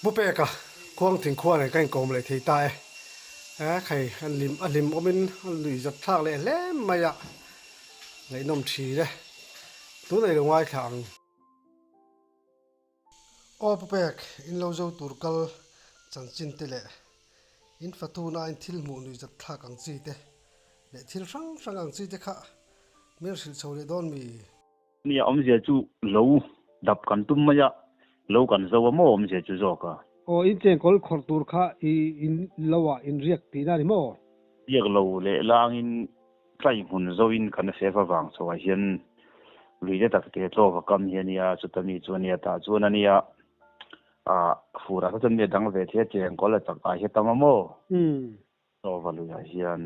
Pu Peka, Khuangthing khua nen ka inkawm leh thei ta e. E khai, a hlim a hlim awmin a nuih zat thlak leh hle mai a, ngaihnawm thin e. Tunah i lo ngaithla ang. Aw Pu Pek, in lo zo tur kal chanchin te leh in fatuna in thil hmuh nuih zat thlak ang chi te leh thil hrang hrang ang chi te kha min hrilh chho leh dawn mi? Nia awmzia chu lo dap kan tum mai a, lo kan zo a maw awmzia chu zawk a. Aw in chengkawl khawrh tur kha i in lo ah in riak tihna a ni maw? Riak lo leh langin tlai hmun zoin kan fef avang chhoah hian lui te tak te tlawva kam hi a nia, chuta mi chu a nia, tah chuan a nia, ah furah kha chuan mi a dang ve thei a, chengkawl a chak ah hi a tam a maw? Tlawva luiah hian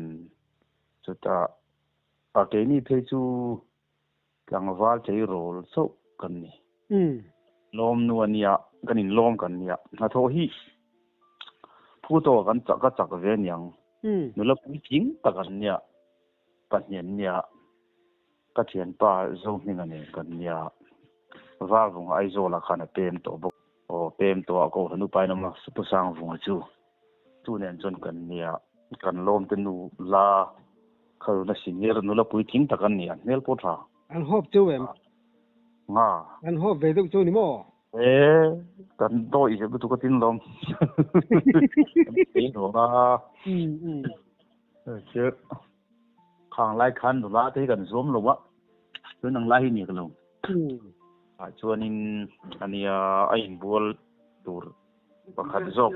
chutah ah keini phei chu Tlangval tleirawl chauh kan ni. Lawm nu a nia, kan inlawm kan nia. Hnathawh hi phu tawk kan chak ka chak ve aniang. Nula puitling tak an nia, pahnih an nia. Ka thianpa Zohminga nen kan nia. Valvunga Aizawlah khan a pem tawh bawk. Aw pem tawh a Kohhran upa in awm a, Pu Sangvunga chu. Chu nen chuan kan nia, kan lawmte nu la khalna senior nula puitling tak an ni, an hmel pawh tha. An hawp cheu em? Nga. An hawp ve deuh cheu ni maw? E, kan dawih ve lutuk a tin lawm. Kan thei lo a. Chu khang lai khan nula te hi kan zuam lo a, chuan ang lai hi ni ka lo. Ah chuanin ania a inbual tur Pakhat zawk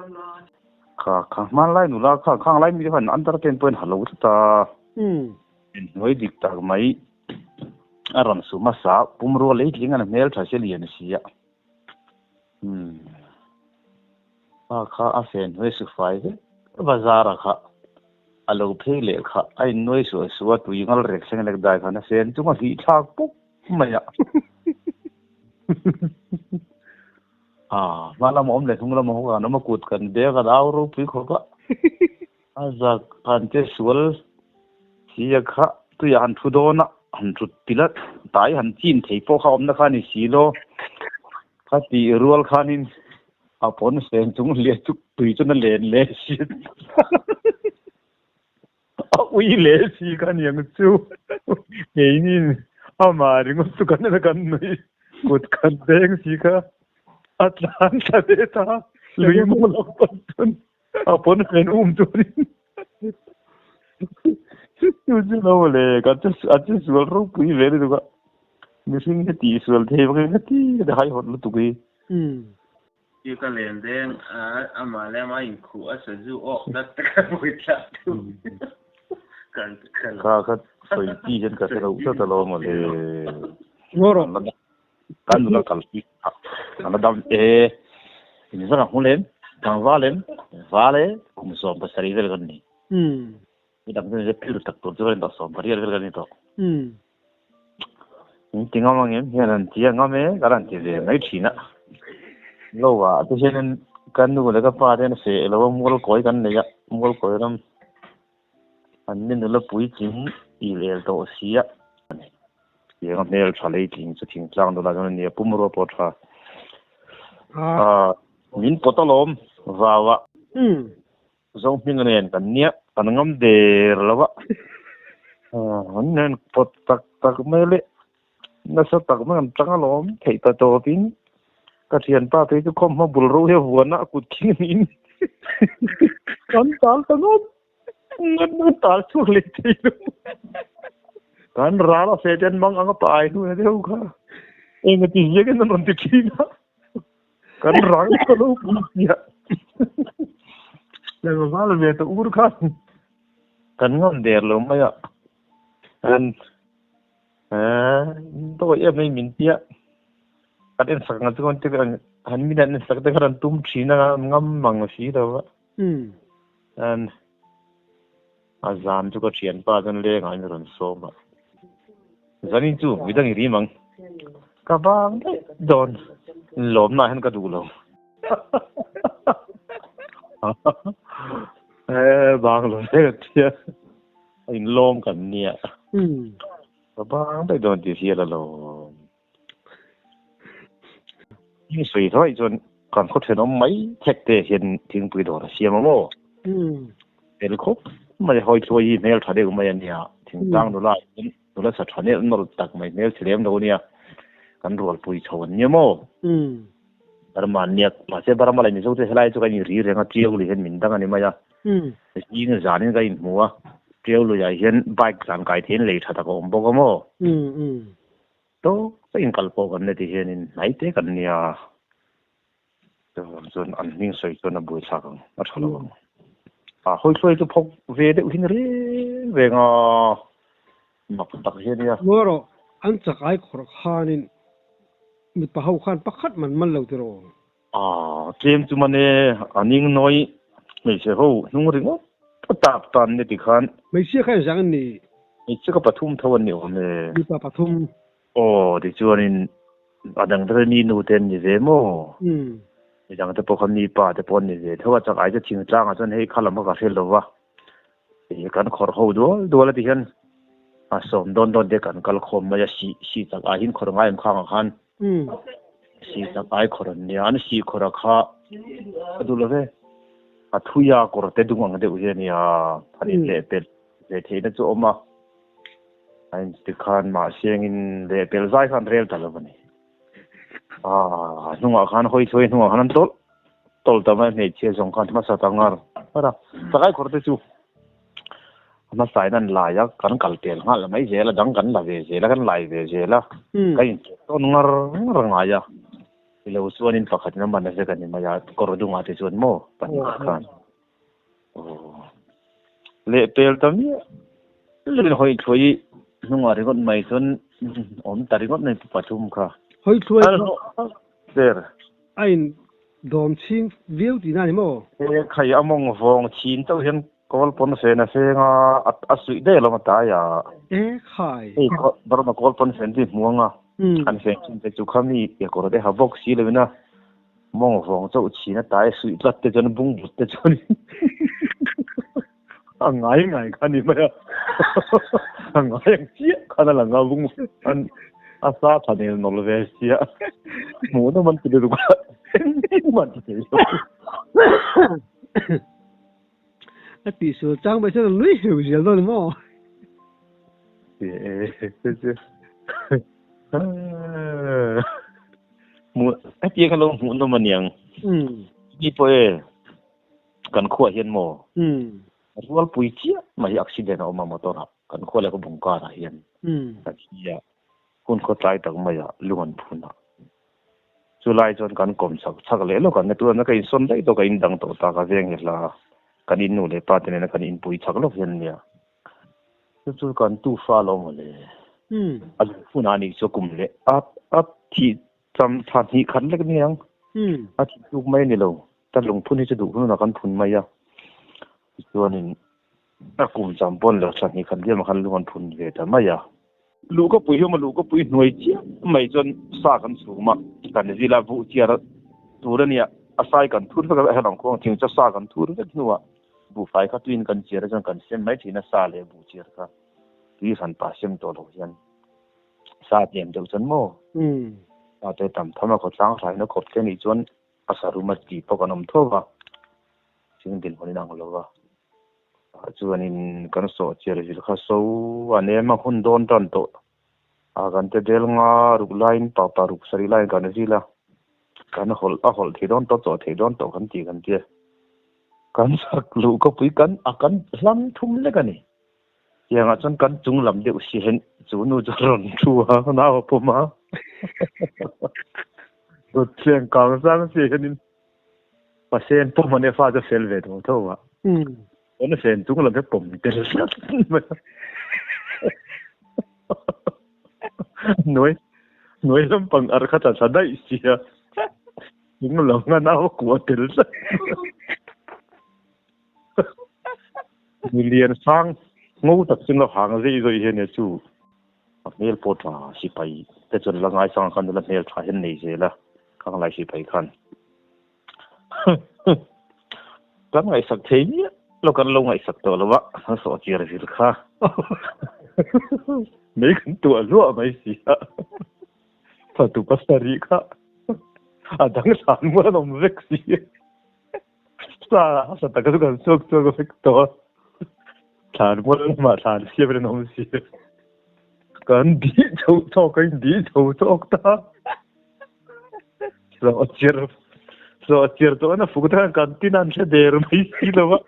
kha kha hmanlai nula kha khang lai mi te khan under ten pawhin ha lo tlat a. Inhnuai dik tak mai a rawn su hmasa pumrua lei tling an hmel tha si lian si a. Kha kha a fen hnuai su fai vek bazar a kha a lo phei leh kha a innuai suah suah a tui ngal rek thleng lek dai khan a fen chung a hlih thlak pawp mai a. Hma lama awm leh hnung lama awm kan awm a, kut kan bag a au ropui khawp a, a zak han che sual si a kha tuiah han thu dawn a, han thut pilh a, tai han chin thei pawh kha awmna kha a ni si lo, kha tih rual khanin a pawn fen chung hliah chu tui chuan a len leh si a ui leh si kha aniang chu keinin amah ringawt chu kan en a kan nui kut kan beng si kha a tlan thla ve ta lui mawng lo pan chuan a pawn fen um turin chu chu lo le kan chu a chu sual ropui ve lutuk a mihring hi tihsual thei vak hi heti ka ti haihawt lutuk hi. Chu ka len deng a, amah leh amah inkhuh a sazu awk tlat te ka hmu tlat thung. Kan ka lo. Kha kha sawi chi hian ka hre lo tlat alawm mawle. Ngaw rawh. Kan nula kal hi a la dam e. Inzar a hmu lem, tlangval em, val e, kum 70 vel kan ni. Midang chu nise phir tak tur chu kan indah 18 vel kan ni tawh. In ti ngam angem hian an ti a ngam e ka rawn ti ve mai thin a. Lo ah te hian ka nu leh ka pa te hian feh lo a mual kawi kan nei a, mual kawi ram an ni nula puitling il el tawh si a. Tiang a hmel tha lei tling chu thingtlang nula chuan a nia pumrua pawh tha. Min pawt alawm vau a. Zohminga nen kan nia, kan ngam der lo a, an nen pawt tak tak mai leh nasa tak mai an tang alawm theih ta tawpin ka thianpa phei chu khawmhma bul ro hi a vuan a, a kut khing niin kan tal ta ngawt ngawt mai tal chhuak leh thei lo. Kan ral a feh te an mang ang a pa ai hnu na deuh kha engati ziakin an rawn ti thin a. Kan rang ka lo pui sia. Lal val ve ta ur khan. Kan ngam der lo mai a. An dawi em mai min tia. Kan en sak ang chuan te han min an en sak te khan an tum thin a ngam mang si lo va. An a zan chu ka thianpa chuan leng ah in rawn sawm a. Zanin chu midang i rim ang. Ka vang daih dawn. Lawmna ah hian ka duh lo. He bang lo ve ka tia. A inlawm kan nia. Ka vang daih dawn tih hriat a lo. Sawi hluai chuan. Kan khaw thenawm mai thek te hian thingpui dawr a siam a maw? Fel khawp mai hawi thluai hi hmel tha deuh mai a nia. Thingtlang nula ah hian nula sa tha nelh nawlh tak mai hmel chhe lem lo a nia. Kan rualpui chho an nia maw? Burma an nia. Mahse Burma leh Mizo te helai chu kan inri reng a, Tiau lui hian min dang a ni mai a. Zing zanin ka inhmu a, Tiau luiah hian bike zan kai theiin lei tha tak a awm bawk a maw? Tawk ka inkal pawh kan la ti hianin hnai te kan nia chuvang chuan an hming sawi chuan a buaithlak ang a tha lo ang. A hawi hluai chu phawk ve deuh hin reng reng a mak tak hi a nia. Ngawi rawh, an chak ai khawrh khanin mipa ho khan pakhat man man lo tiraw? A tlem chu man e, a ning nawi hmeichhe ho hnung ringawt a tak tan ni tikhan. Hmeichhia kha engzang an ni? Hmeichhia kha pathum tho an ni awm e. Mipa pathum. Aw tichuanin a dang te mi nu te an ni ve maw? Midang te pawh kha mi pa te pawh an ni ve tho a, chak ai chu thingtlang ah chuan hei kha lam kha ka hre lo va, kan khawrh ho dual dual a ti hian a sawm dawn dawn te kan kal khawm mai a, sih sih chak ai hin khawrh ngai em khang ah khan sih chak ai khawrh an nia, an sih khawrh a kha a duh lo ve, a thui a kawr te dung ang deuh hi a nia, han in leh pel ve theihna chu a awm a, a in tikhan mahse engin leh pel zai khan rel ta lo a ni. A hnungah khan hawi chhuai hnungah khan an tawlh tawlh ta mai hmeichhia zawng khan hmasa ta ngar ngar a chakai khawr te chu hmasa in an lai a kan kal tel nghal mai zel a dang kan la ve zel a kan lai ve zel a kan in tawn ngar ngar ngai a ilo chuan in pakhat in a man a vek a ni mai a kawr dungah te chuan maw pahnih khan leh pel ta miah miah hawi thluai hnungah ringawt mai chuan awm ta ringawt mai pathum kha. Hawi thluai kha ber a in dawm chhing viau tihna a ni maw? He khai a mawng vawng chhin chauh hian kawl pawn fen a feng a, a suih daih alawm a tai a. E khai. Hei Burma kawl pawn fen chu i hmu ang a, an fen chhin te chu kha mi kekawr te ha bawk si lo in a. Mawng vawng chauh chhin a tai suih tlat te chuan bung but te chuan a ngai ngai kha ni mai a, a ngai ang chiah khan a lang a bung an a sa tha nel nawlh ve sia hmuh nawm an ti lutuk a engmah an ti thei lo. A tihsual chang mai chuan a nui heu zel dawn maw? Ti e chu chu Hmuh hetiang kha lo hmuh nawm aniang. Ni pawh e kan khuaah hian maw rualpui chiah mai hi accident a awm a motor ah kan khua leh khaw bung karah hian a thi a hun khaw tlai tak mai ah lung an phun a chulai chuan kan kawm chak chak leh lawk a natuan ka insawn daih tawh ka indang tawh ta ka veng hi hla kan in nu leh pa te nena kan inpui chak lawk hian nia. Chu chu kan tufa lo maw le. A lungphun ah nih chu kum leh a a thih cham thla hnih khat lek ni ang. A thih tuk mai a ni lo. Ta lungphun hi chu duh hunah kan phun mai a. Tichuanin a kum cham pawn lo thla hnih khat liamah khan lung an phun ve ta mai a. Luhkapui hi awm a, luhkapui hnuai chiah mai chuan sa kan chhum a, kan zil a, buh chiar tur a nia, a sai kan thur vek a, helam khuang thing chu sa kan thur vek hnuah buhfai kha tuiin kan chiar a chuan kan sem mai thin a, sa leh buh chiar kha tui hran pah sem tawh loh hian sa tlem deuh chuan maw sa te tam tham a khawtlang hraina khawp te nih chuan a sa rum a tih pawh kan awm tho va, thing dinhmun in ang lo va. Tah chuanin kan sawh chiar vil kha so a nem a hun dawn tan tawh a kan te bel nga ruk laiin pa paruk sarih laiin kan vil a, kan hawlh a hawlh thei dawn tawh chawh thei dawn tawh kan ti kan tia kan chak luh khawpui kan a kan hlam thum lek a ni. Tiangah chuan kan chung lam deuh si hian chu nu chu a rawn thu a nau a pawm a dawtthleng kang sang si hianin Pasien pawm an fa chu fel ve tho tho a. An fen chung lam hi pawm tel tlat mai a. Nuai nuai lampang ar kha tla thla daih sia. Chung lam a nau kuah tel tlat. Milian sang ngo tak chu lo hang zei zawih hian nia chu. A hmel pawh tha sipai te chuan la ngaisang khan la hmel tha hian nei zel a. Khanglai sipai khan kan ngaihsak thei miah lo kan lo ngaihsak tawh lo a, an sawh chiar zir kha mei kan tuah hluah mai si a, fatu pasarih kha A dang thlan mual an awm vek si. Sa sa taka chu kan chhuak chhuak vek tawh a. Thlan mual lamah thlan siam in an awm si. Kan dih chho chawk a in dih chho chawk ta. Zawh chir zawh chir chuan a fuk te khan kan tin an hre der mai si lo a.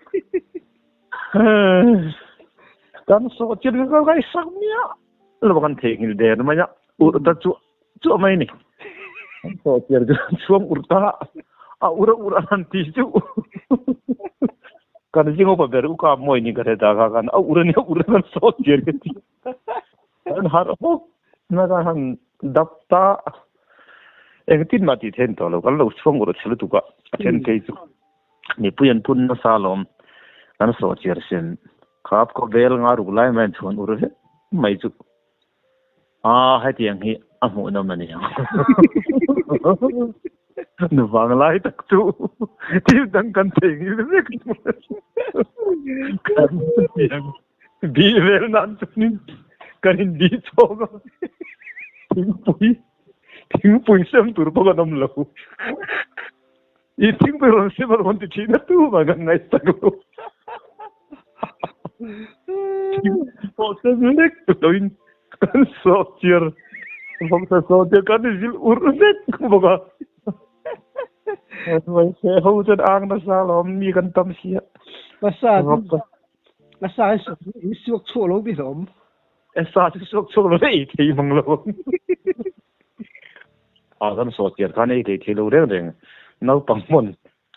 Kan sawh chir ka ngaihsak miah lo kan theihnghilh der mai a. Urh ta chu chu mai ni. Kan sawh chir chu chhuang urh ta a ur a ur a han ti chu. Kan zing upa ber u ka mawi ni ka hre ta kha kan a ur a nia ur a kan sawh chir ka ti. Kan harh hawk na ka han dap ta engtin mah tih theih tawh lo kan lo chhuang ur chhe lutuk a a then phei chu mipui an phun nasa alawm kan sawh chiar sin khap khaw bel nga ruk lai mai an chhuan ur vek mai chu a hetiang hi a hmuhnawm a ni ang nu vang lai tak chu thil dang kan theihnghilh vek kan hetiang Bih vel nan chuanin kan in bih chhawk a, thingpui thingpui sem tur pawh kan awm lo. I thingpui rawn sem a rawn ti thin a tu mah kan ngaih tak lo. Thingpui pawh sem lek loin kan sawh chiar vawksa sawh chiar kan in zilh urh vek bawk a. Ho chuan ang nasa alawm mi kan tam sia. Nasa A sa hi in suak chhuak lo bik awm. A sa chu suak chhuak lo ei thei mang lo. A kan saw chiar khan ei thei thei lo reng reng. Naupang hmun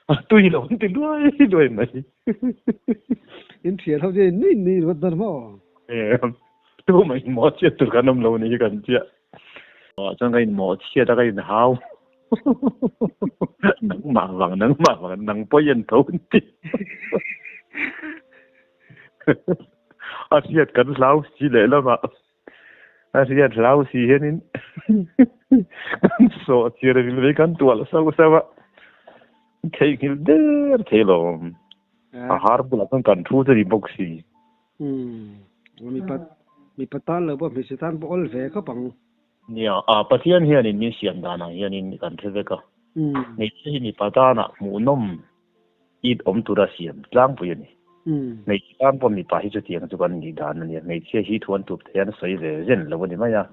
a tui lo an ti luai luai mai. In thian ho chu nui nui ringawt dawn maw? Tu mai maw chhiat tur kan awm lo ni hi kan chiah. Chuan ka in maw chhiat a ka in hau. Nangmah vang nangmah vang nang pawh hian tho an ti. A hriat kan hlau si leh lamah a hriat hlau si hianin kan sawh chir vil mai kan tualh sauh sauh a, theihnghilh der thei lo. A har bulah chuan kan thu chu a ni bawk si. Mipa mipa tan lo pawh hmeichhe tan pawh awl ve khawp ang. Nia, a Pathian hianin min siam danah hianin kan hre vek a. Hmeichhia hi mipa tanah hmuhnawm it awm tura siam tlangpui a ni. Hmeichhe tan pawh mipa hi chutiang chu kan nih dan a nia. Hmeichhia hi thu an tup thei a, an sawi ve zen lo a ni mai a.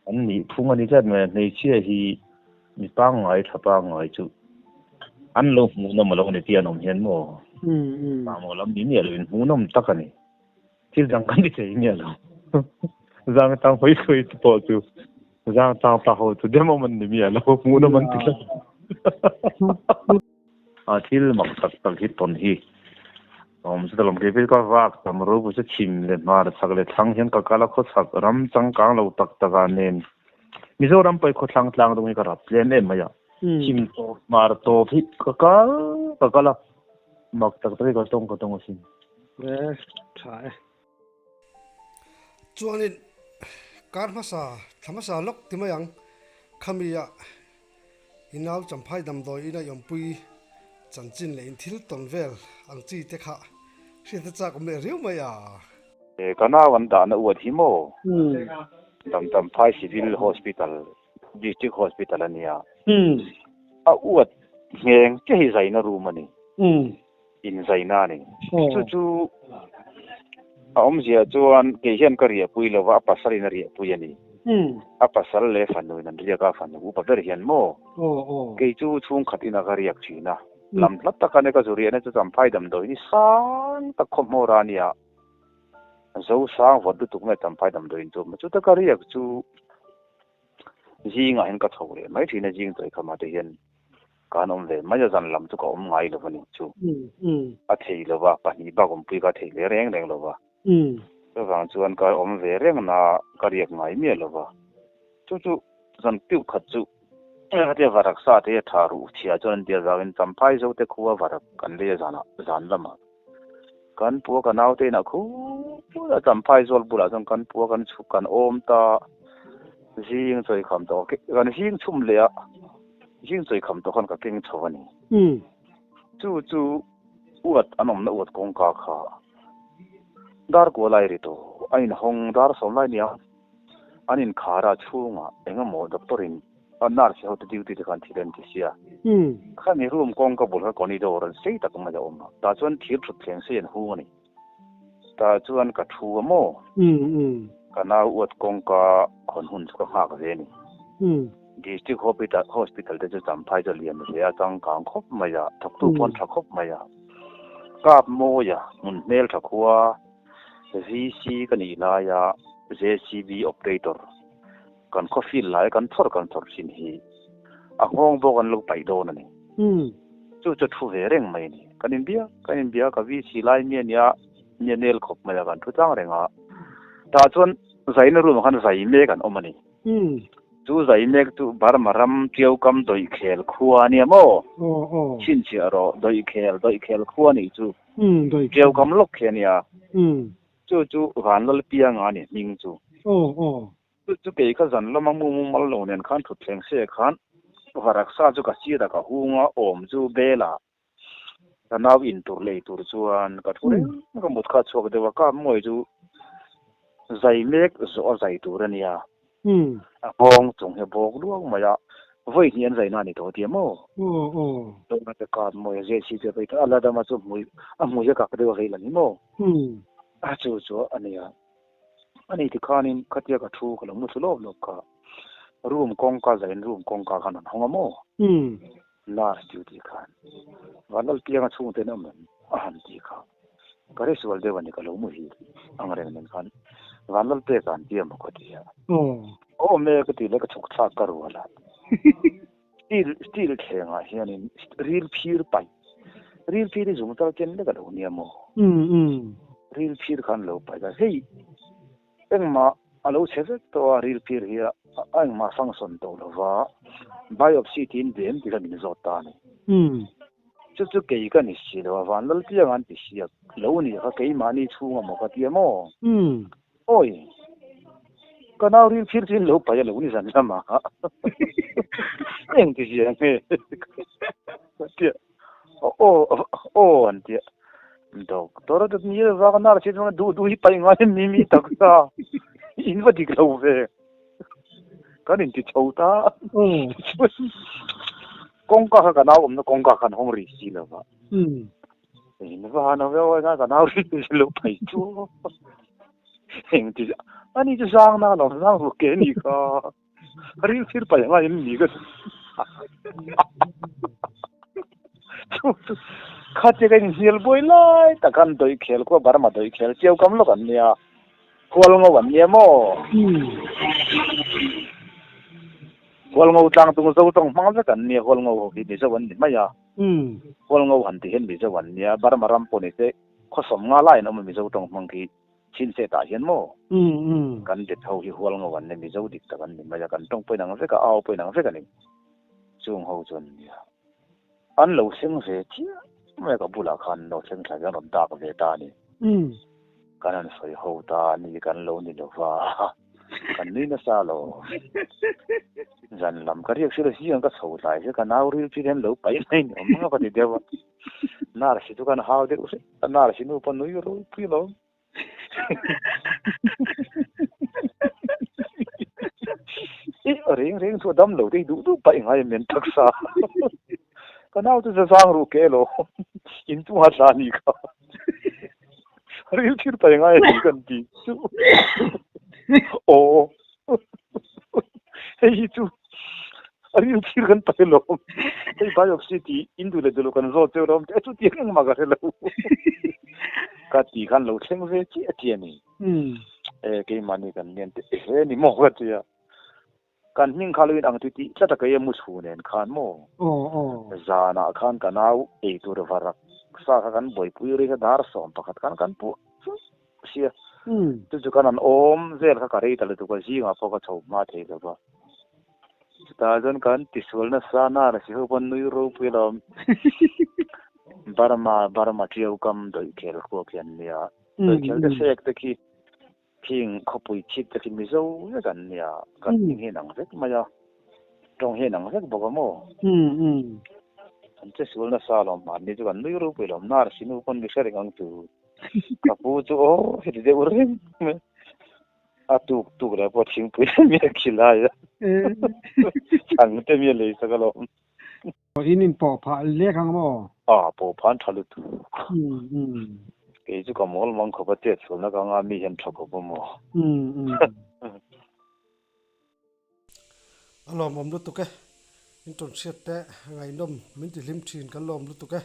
An nih phung a ni tlat mai a, hmeichhia hi mi pangngai tha pangngai chu an lo hmuhnawm a lo ni tih an awm hian maw? Pangmaw lam ni miah loin hmuhnawm tak a ni. Thil dang kan ti thei miah lo. Zang tang hawi sawi te pawh chu zang tang pa ho chu dem awm an ni miah lo. Hmuhnawm an ti tlat. A thil mak tak tak hi tawn hi awm chu talawm kei ka vak tam ropui chu chhim leh hmar chhak leh thlang hian ka kal a khawchhak ram changkang lo tak tak ah nen Mizoram pawh hi khawthlang tlang dawng hi ka rap tlem em mai a. Chhim tawp hmar tawp hi ka kal ka kal a mak tak tak hi ka tawng ka tawng asin. E tha e. Chuanin kar hmasa thla hmasa lawk ti mai ang khami ah i nau champhai damdawi ina i awmpui chanchin leh in thil tawn vel ang chi te kha hriat a chak awm leh riau mai a. Ka nau an dahna uat hi maw? Damchamphai Civil Hospital, District Hospital a nia. A uat ngheng che hi zaina room a ni. Inzaina a ni. Chu chu a awmzia chuan kei hian ka riahpui lo va, a pasalin a riahpui a ni. A pasal leh fanuin an riak a, fanu upa ber hian maw? Kei chu chhungkhat inah ka riak thin a, lam hla taka nia ka zu riahna chu Champhai damdawi ni sang tak khaw hmawr a nia, Zosang vawt lutuk mai Champhai damdawiin chu chuta ka riak chu zingah hian ka chho leh mai thin a, zing tawih khamah te hian. Kan awm ve mai a, zan lam chu ka awm ngai lo a ni chu. A thei lo va, pahnih bak awmpui ka thei leh reng reng lo va. Chuvang chuan ka awm ve reng na ka riak ngai miah lo va. Chu chu zan piuh khat chu hetia varak sa te hi a tha ruh chhia chuan an tia zauin Champhai zo te khua varak kan lei a zanah zan lamah kan pua ka naute inah khur a Champhai zawl bulah chuan kan pua kan chhuk kan awm ta zing chawi kham tawh kan zing chhum leh a. Zing chawi kham tawh khan ka keng chho a ni. Chu chu uat an awmna uat kawngka kha dar kua lai ri tawh a inhawng dar sawm lai nia an inkhar a chhungah eng emaw doctor in Nurse ho te duty te khan thil an ti sia. Khami room kawngka bul kha corridor an sei tak mai a awm a. Tah chuan thir thut thleng sei an hung a ni. Tah chuan ka thu a maw? Ka nau uat kawngka khawn hun chu ka nghak ve a ni. District hospital te chu Champhai chu a lian hle a, changkang khawp mai a, thawktu pawh an tha khawp mai a. Kap mawi a, hmun hmel tha khua VC ka nih laia JCB operator kan khaw field lai kan thawr kan thawr thin hi a nghawng bawk an lo paih dawn a ni. Chu chu thu ve reng mai a ni. Kan inbia kan inbia ka VC lai mi a nia mi a nel khawp mai a kan thu tlang reng a. Tah chuan zaina room ah khan zai mek an awm a ni. Chu zai mek chu Burma ram Tiaukam Dawihkhel khua a nia maw? Chhinchhiah rawh Dawihkhel Dawihkhel khua a nih chu. Tiaukam lawk khi a nia. Chu chu Vanlalpianga a ni hming chu. Chu chu kei kha zan lama mu mu mal lo nen khan thutthleng se khan varaksa chu ka sirah ka hung a, awm chu bel ah ka nau in tur lei tur chuan ka thu reng ka mut kha chhuak deuh a, ka mawi chu zai mek zawh a zai tur a nia. A nghawng chung hi a bawk luau mai a, vawi hnih an zai na a ni tawh tia maw? Tuna te ka mawi a JCB a vei a la dam a chu hmui a hmui a kak deuh a vei la ni maw? A chu chu a nia. Ani tikhanin khatia ka thu ka lo mu thlu lawp lawp kha room kawngka zain room kawngka khan an hawng a maw? Nurse duty khan Vanlalpianga chhungte an awm em? a han ti kha. Ka hre sual deuh a ni ka lo muhil ang reng nen khan Vanlalpeka an ti a maw ka ti a. Awm e ka ti leh ka chhuk thlak ka rual a. Steel steel thlengah hianin ril phir paih ril phir hi zung tal ken lek a lo nia maw? Ril phir khan lo paih a hei Engmah a lo chhe vek tawh a, ril phir hi a engmah function tawh lo va, biopsy tiin bem tih kha min zawt ta a ni. Chu chu kei ka ni si lo a, Vanlalpiang an ti siak lo nih kha keimahni chhunga maw ka ti a maw? Awi! Ka nau ril phir chu in lo paih a lo ni zan lamah eng ti zia nge ka ti a. Aw aw an ti a. Doctor a ni a vak a nurse chuan duh duh hi paih ngai em ni mi taksa in va dik lo ve. Kan inti chho ta. Kawngka kha ka nau awmna kawngka khan hawng ri si lo va. In va han awm e nga ka nau ri lo paih chu. Eng ti ani chu zang na lo zang ru ke ni kha. Ril thil paih anga in ni ka chu khatia ka inhnial buai lai tak khan dawih khel khaw Burma dawih khel chiau kam lawk an nia hual ngo an nia maw hual ngo tlang tung zo tawng hmang vek an nia hual ngo ho hi mizo an ni mai a hual ngo han ti hian mizo an nia Burma ram pawh ni se khawsawm nga lai an awm a mizo tawng hmang khi Chinse tah hian maw? Kan det ho hi hual ngo an ni, Mizo dik tak an ni mai a, kan tawng pawhin ang vek a, au pawhin ang vek a ni. Chung ho chuan nia, an lo thleng ve chiah mai a, ka bulah khan an lo thleng thla hian rawn dak ve ta a ni. Kan han sawi ho ta a ni, kan lo ni lo va, kan nui nasa lo. Zan lam ka riak sil a, zing ka chho tlai hi ka nau ril chu hian lo paih mai ni awm ang a ka ti deuh a. Nurse chu kan hau deuh hrep a, nurse nu pawh nui ropui lo. I reng reng chu a dam lo te hi duh duh paih ngai a men taksa. Ka nau chu zazang ruh ke lo in chunga tla a nih kha. Ril thil paih ngai a ni kan ti chu. Aw hei hi chu a ril thil kan paih lo. Hei biopsy tih in duh leh duh lo kan zawt cheu lo a chu tiang engmah ka hre lo. Ka ti khan lo thleng ve chiah chiah a ni. E keimahni kan lian te ehe ni maw ka ti a. Kan hming kha lo in ang ti tih tlat a kei a mu chhu nen khan maw. Zanah khan ka nau ei tur varak sa kha kan buaipui rei kha dar 11 khan kan puah sia. Chu chu kan an awm vel kha ka rei ta lutuk a zingah pawh ka chho hma thei lo va. Chutah chuan kan tisual nasa na si ho pawn nui ropui alawm. Burma Burma ṭiau kam dawih khel khuak hi an nia. Dawih khel te sek te khi khing khawpui chhip te khi Mizo vek an nia. Kan hming hi inang vek mai a. Tawng hi inang vek bawk a maw? An che sual nasa alawm mahni chu kan nui ropui alawm. Nurse nu pawn mi hre reng ang chu. Ka pu chu aw heti deuh reng mai. A tuk tuk leh pawh thingpui mi a khilai a. Chhang te mi a lei sak alawm. In in pawh phah lek ang maw? A pawh phan tha lutuk. Kei chu ka mawl mang khawp a chet sualna ka anga mi hian tha khawp a maw? A lawmawm lutuk e. In tawn hriat te ngaihnawm min ti hlim thin kan lawm lutuk e.